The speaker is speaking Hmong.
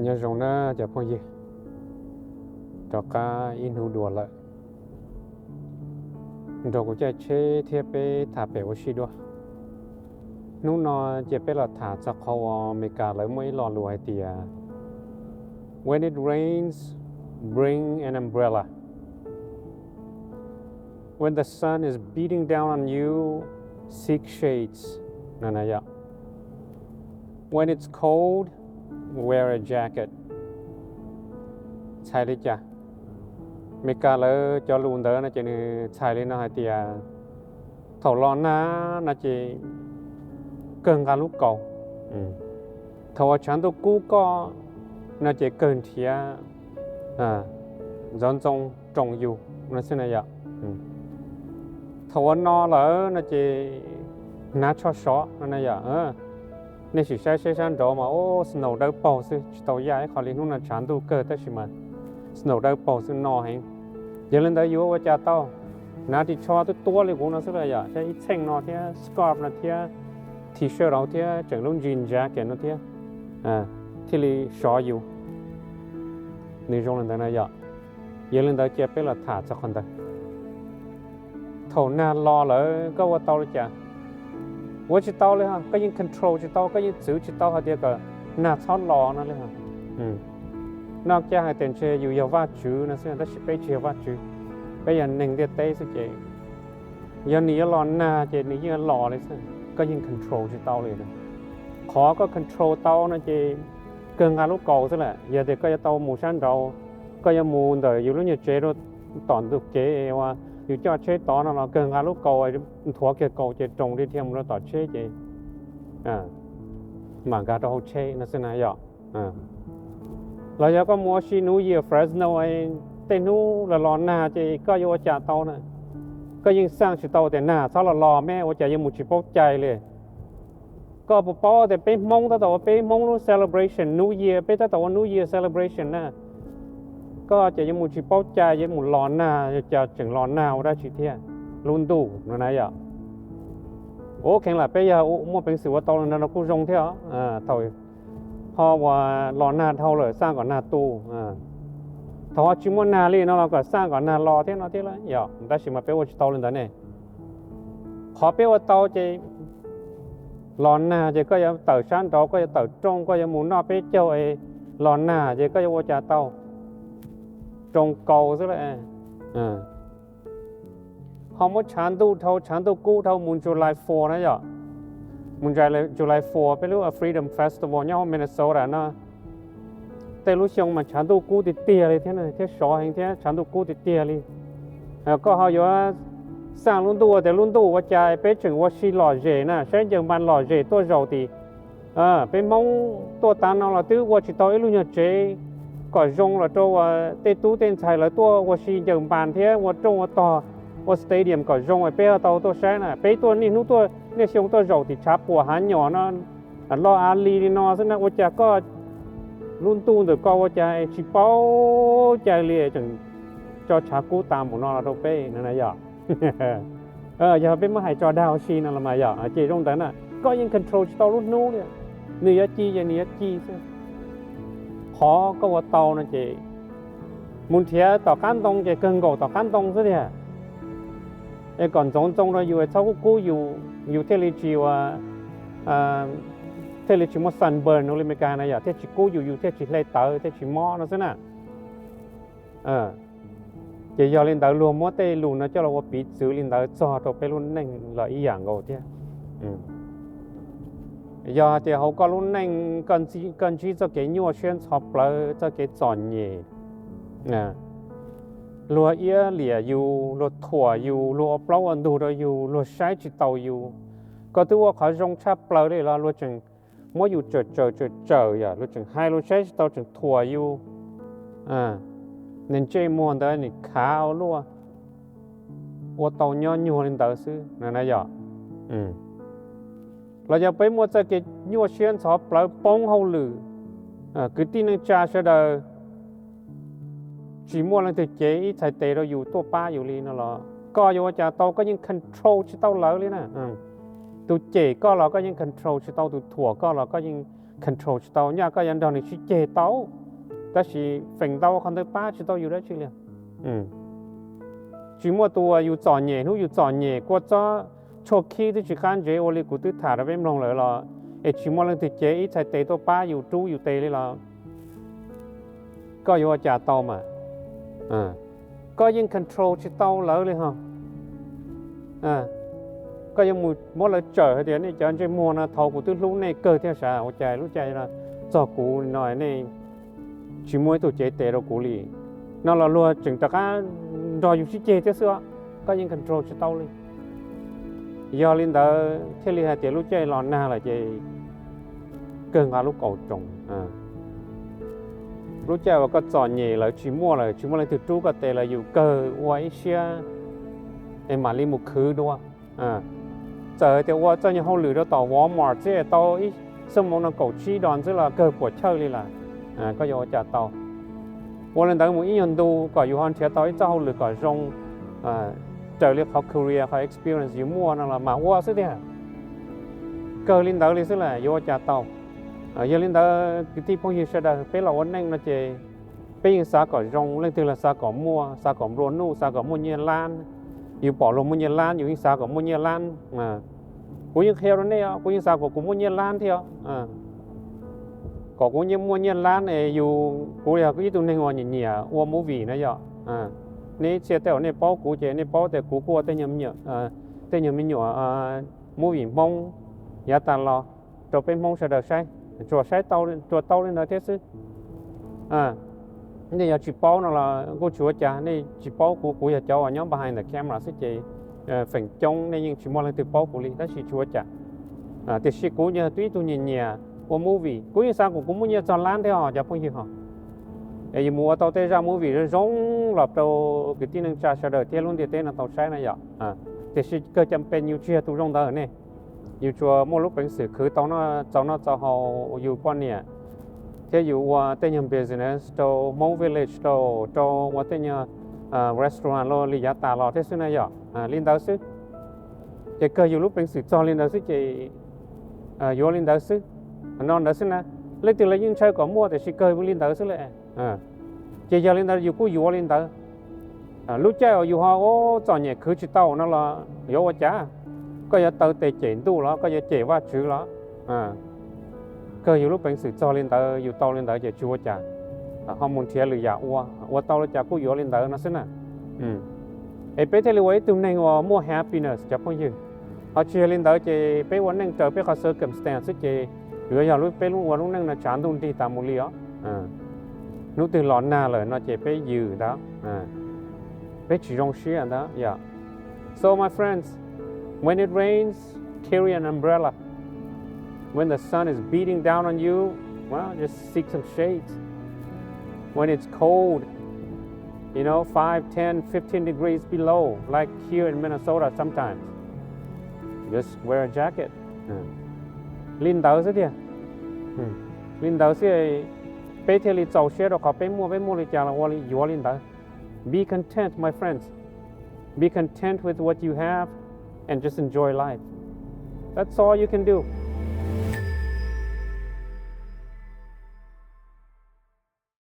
Nyob zoo na cov phooj ywg, rov qab ib hnub dua lawm nrog kuv caij tsheb thiab peb tham pem ua si dua. Hnub no cia peb los tham txog qhov uas Amelikas lawv muaj ib lo lus hais tias, When it rains, bring an umbrella. When the sun is beating down on you, seek shades. No, no, yog When it's cold, wear a jacket. Txhais li cas? Amelikas lawv cov lus ntawd no ces nws txhais li no hais tias, thaum los nag no ces kawg nqa lub kaus. Thaum uas tshav ntuj kub koj no ces kawg nrhiav ntxoov ntxoo roos yus no xwb na yom. Thaum uas no lawm no ces hnav tsho sov no na yom. Nej sim saib seb sab nraud mas ub snow dawb paug xwb, tsis tau yaj ib qho li. Hnub no tshav ntuj kawg tab sis mas snow dawb paug xwb no heev. Yog li ntawd yuav ua cas tau, hnav ris tsho twb tuab li kuv no xwb los yom, saib ib txheej no thiab scarf no thiab t-shirt no thiab tseem lub jean jacket no thiab thiaj li sov yus. Nws zoo li ntawd na yom. Yog li ntawd cia peb los tham txog qhov ntawd. Thaum nag los lawm koj ua tau li cas? Ua tsis tau li os, koj yeej control tsis tau, koj yeej txwv tsis tau hais tias kom nag txhob los no li os. Noj kiag hais tias ntshe yus yog Vajtswv no xwb tab sis peb tsis yog Vajtswv, peb yog neeg ntiaj teb xwb ces yog nws yuav los nag ces nws yeej los li xwb, koj yeej control tsis tau li. Qhov koj control tau no ces kawg nqa lub kaus xwb lawm. Yog tias koj yuav tau mus sab nraud, koj yuav mus ntawm yus lub nyuag tsev rau tom ntug kev uas yus coj tsheb tod no los kawg nqa lub kaus, nthuav kiag kaus ces roos dhia dhia mus rau tom tsheb ces mam nkag rau hauv tsheb no xwb na yom. Los yog koj mus ua si New Year Fresno, tej hnub los los nag ces koj yuav ua cas tau na? Koj yeej xaj tsis tau tias nag txhob los los me, ua cas yuav mus tsis paub cai li. Koj puas paub tias peb Hmoob tab tom ua peb Hmoob lub celebration New Year, peb tab tom ua New Year celebration na. Koj ces yuav mus tsis paub cai, yuav mus los nag, yog cas tseem los nag ua dab tsi thiab? Lub ntuj no na yom. Ua kheev lam peb yog muaj peev xwm ua tau li no no kuj zoo thiab os. Thaum ho uas los nag dhau lawm xaj kom nag tu, thaum ho tsis muaj nag li no los kom xaj kom nag los thiab no thiab yom, tab sis mas peb ua tsis tau li ntawd ne. Qhov peb ua tau ces los nag ces koj yuav tawm sab nraud, koj yuav tawm rooj, koj yuav mus noj peb caug es los nag ces koj yuav ua cas tau? Roos kaus xwb lawm. Ho muab tshav ntuj dhau, tshav ntuj kub dhau mus July Four na yom. Mus July Four peb lub Freedom Festival nyob hauv Minnesota no, tej lub xyoo mas tshav ntuj kub tiag tiag li thiab, thiab sov heev thiab tshav ntuj kub tiag tiag li. Koj ho yuav xaj lub ntuj tias lub ntuj ua cas peb tseem ua si lom zem na, saib ncaws npas lom zem tuaj zaum tim peb Hmoob tuaj tav no los twb ua tsis tau ib lub nyuag tsev kom zoo los rau uas tej tub tej ntxhais lawv tuaj ua si ncaws npas thiab ua rooj ua tog, ua stadium kom zoo es peb ho tau tuaj saib na. Peb tuaj niaj hnub tuaj niaj xyoo tuaj zaum tim tshav puam hav nyom no, loj av li li no xwb na, ua cas koj lub ntuj ntawm koj ua cas tsis paub cai li tseem tso tshav kub tas npaum no los rau peb no na yom. Yog peb muab hais tso dag ua si no los mas yom, ces zoo ntawd na, koj yeej control tsis tau lub hnub li. Nws yuav ci ces nws yuav ci xwb. Qhov koj ua tau no ces mus nrhiav tom qab ntoo ces kawg nkaum tom qab ntoo xwb tiag. Es kom ntxoov ntxoo rau yus es txhob kub kub yus, yus thiaj li tsis ua, thiaj li tsis muaj sunburn li Meskas na yom, thiaj tsis kub yus, yus thiaj tsis hle tawv, thiaj tsis mob no xwb na. Ces yog li ntawd luag muab tej lus no coj los ua piv txwv li ntawd txog rau peb lub neej los ib yam nkaus thiab. Yog hais tias hauv koj lub neej koj ntsib txoj kev nyuaj siab ntxhov plawv, txoj kev txom nyem, luag iab liam yus, luag thuam yus, luag ua plaub ua ntug rau yus, luag saib tsis taus yus, koj twb ua qhov zoo tshaj plaws li los luag tseem muab yus tsawm tsawm tsawm tsawm yom, luag tseem hais luag saib tsis taus tseem thuam yus, nws ntsej muag ntawd nws khav ua luaj, ua tau nyob nyuag li ntawd xwb na yom. Los yog peb muaj txoj kev nyuaj siab ntxhov plawv poob hauj lwm, kwv tij neej tsa sawv daws tsis muaj leej twg cev ib txhais tes rau yus tuaj pab yus li no los koj yuav ua cas tau, koj yeej control tsis tau lawv li na. Tus cem koj los koj yeej control tsis tau, tus thuam koj los koj yeej control tsis tau. Nyaj koj yuav nrog nws sib ceg tau, tab sis feem ntau qhov ntawd pab tsis tau yus dab tsi li. Tsis muaj tus uas yus txom nyem hnub yus txom nyem kua txob tshuaj khib twb tsis qab ntsev ua li kuv twb tham rau peb mloog lawm los, es tsis muaj leej twg cev ib txhais tes tuaj pab yus rub yus tes li los, koj yuav ua cas tau mas? Koj yeej control tsis tau lawv li ho. Koj yuav mus muab lawv tsawm hais tias nej cov ntsej muag no, thaum kuv twb hlub nej kawg thiab sav, ua cas lub caij no txog kuv no nej tsis muaj ib tug cev tes rau kuv li no los luag tseem rov qab nrog yus sib ceg thiab xwb os. Koj yeej control tsis tau li. Yog li ntawd thiaj li hais tias lub caij los nag lawm ces kawg nqa lub kaus tsoos. Lub caij uas koj txom nyem lawv tsis muaj lawm, tsis muaj leej twg rub koj tes lawm, yus kawg ua ib siab es mam li mus khwv dua. Txawm hais tias ua txoj nyuag hauj lwm rau tom Walmart xwb tau ib xuab moos no kaum tsib dos ntxwb los kawg puas chawj li lawm. Koj yuav ua cas tau? Ua li ntawd mus ib nyuag ntu kom yus ho nrhiav tau ib txoj hauj lwm kom zoo raws li qhov career, qhov experience yus muaj no los mam ua xwb tiag. Kawg li ntawd li xwb las, yuav ua cas tau? Yog li ntawd kwv tij phooj ywg sawv daws, peb los ua neej no ces peb yeej xav kom zoo, leej twg los xav kom muaj, xav kom nplua nuj, xav kom muaj nyiaj lab. Yus pom luag muaj nyiaj lab yus yeej xav kom muaj nyiaj lab. Kuv yeej qhia rau nej os, kuv yeej xav kom kuv muaj nyiaj lab thiab os. Kom kuv muaj nyiaj lab es yus, kuv yog ib tug neeg uas nyiam nyiam ua movie na yom. Nej ib txhia tej uas nej paub kuv ces nej paub tias kuv kuj ua tej nyuag me nyuam movie Hmoob yav tas los rau peb Hmoob sawv daws saib, tsuas saib tau, tsuas tau li ntawd thiab xwb. Nej yog tsis paub no los kuj tsis ua cas, nej tsis paub kuv, kuv yog cov uas nyob behind the camera xwb ces feem coob nej yeej tsis muaj leej twg paub kuv li, tab sis tsis ua cas. Tiam sis kuv yog twb ib tug nyiam nyiam ua movie, kuv yeej xav kom kuv muaj nyiaj txog lab thiab os cov phooj ywg ho. Es yus mus ua tau tej zaj movie zoo zoo los rau kwv tij neej tsa sawv daws thiab lub ntiaj teb no tau saib na yom. Tiam sis kawg cam pes yus tsis yog tus zoo ntawd ne. Yus tsuas muaj lub peev xwm khwv tau noj, txaus noj txaus haus yus poj niam, thiab yus ua tej nyuag business rau Hmoob Village, rau, rau ua tej nyuag restaurant los li yav tas los thiab xwb na yom. Li ntawd xwb. Ces kawg yus lub peev xwm txog li ntawd xwb ces yuav li ntawd xwb. No ntawd xwb na, leej twg los yeej ntshaw kom muaj tiam sis kawg li ntawd xwb lawm. Ces yog li ntawd yus kuj yuav li ntawd. Lub caij uas yus ho txom nyem khwv tsis tau no los yuav ua cas? Koj yuav taw tes cem ntuj los koj yuav cem Vajtswv los, kawg yus lub peev xwm txog li ntawd yus tau li ntawd ces tsis ua cas, ho mus nrhiav lwm yam ua, ua tau li cas kuj yuav li ntawd no xwb na. Es peb thiaj li ua ib tug neeg uas muaj happiness cov phooj ywg. Ho tsis yog li ntawd ces peb ua neej raws peb qhov circumstance xwb ces yuav yog lub, peb lub ua lub neej no tshav ntuj nrig tas mus li os. Hnub twg los nag lawm no ces peb yws ntag, peb tsis zoo siab ntag yom. So my friends, when it rains, carry an umbrella. When the sun is beating down on you, well, just seek some shades. When it's cold, you know, five, ten, fifteen degrees below, like here in Minnesota sometimes, just wear a jacket. Li ntawd xwb tiag. Li ntawd xwb, peb thiaj li txaus siab rau qhov peb muaj, peb muaj li cas los ua li, yuav li ntawd. Be content, my friends. Be content with what you have and just enjoy life. That's all you can do.